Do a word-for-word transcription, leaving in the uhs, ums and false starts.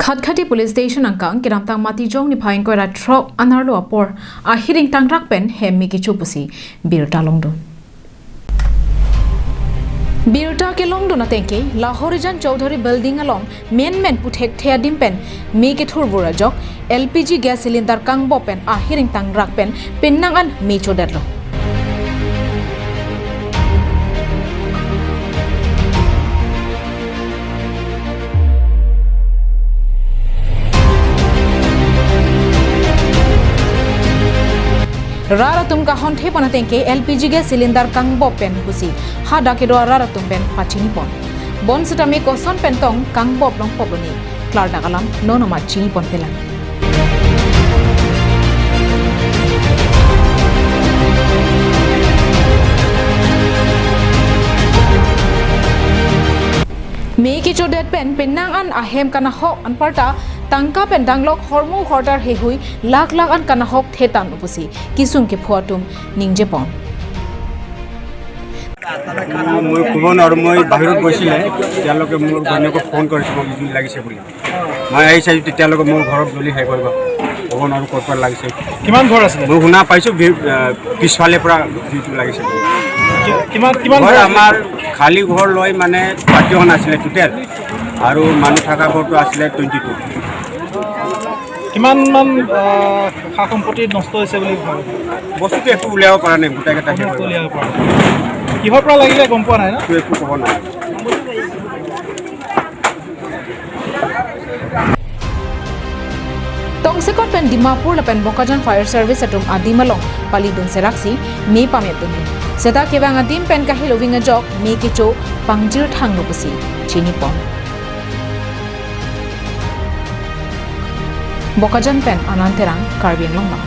Khatkhati Police Station angkang kedamtang Matijong niphai ingkoi ra throk anerlo apor ahiring tangrak pen hem me kecho pusi birta longdun. Birta kelongdun atengke Lahorijan Chowdhury Building along menmen pu thekthe adim pen me kethurvur ajok L P G gas cylinder kangbop pen ahiring tangrak pen penang an me chodetlo. Rat atum kahon thepon atengke L P G gas cylinder kangbop pen pusi hadak kedo arat atum pen pachinipon. Bonsitame koson pen tong kangbop longpop lo ne, klardak alam non amat chinipon pelang. Me kechodet pen penang an ahem kanahok anparta tangka pen danglok hormu hortar heihui lakh lakh an kanahok thetan pusi kisung kepho atum ningjepon. মই ক'ব নোৱাৰোঁ, মই বাহিৰত গৈছিলে, তেওঁলোকে মোৰ ঘৈণীয়েকক ফোন কৰিছে, মোক বিজুলী লাগিছে বুলি। মই আহি চাইছোঁ, তেতিয়ালৈকে মোৰ ঘৰত জ্বলি শেষ হৈ গ'ল। ক'ব নোৱাৰোঁ ক'ৰ পৰা লাগিছে। কিমান ঘৰ আছিলে? মই শুনা পাইছোঁ, বি-, আহ, পিছফালে পৰা জুইটো লাগিছে। কি-, কিমান, কিমান ঘৰ ঘৰ আছিলে? আমাৰ খালী ঘৰ লৈ মানে থাৰ্টি ওৱান আছিলে টোটেল, আৰু মানুহ থকা ঘৰটো আছিলে টুৱেণ্টি টু। কিমান মান, আহ, সা সম্পত্তি নষ্ট হৈছে বুলি ভাবে? বস্তুটো একো উলিয়াব পৰা নাই, গোটেইকেইটা শেষ হৈ গ'ল। উলিয়াব পৰা নাই। কিহৰ পৰা লাগিলে গম পোৱা নাই ন? এইটো একো ক'ব নোৱাৰে। Tongsekot pen Dimapur lapen Bokajan Fire Service atum adim along palidun seraksi me pamepdun. Seta kevang adim pen kahelo ving ajok me kecho pangjir thanglo pusi chinipon. Bokajan pen Anand Terang, Karbi Anglong Now.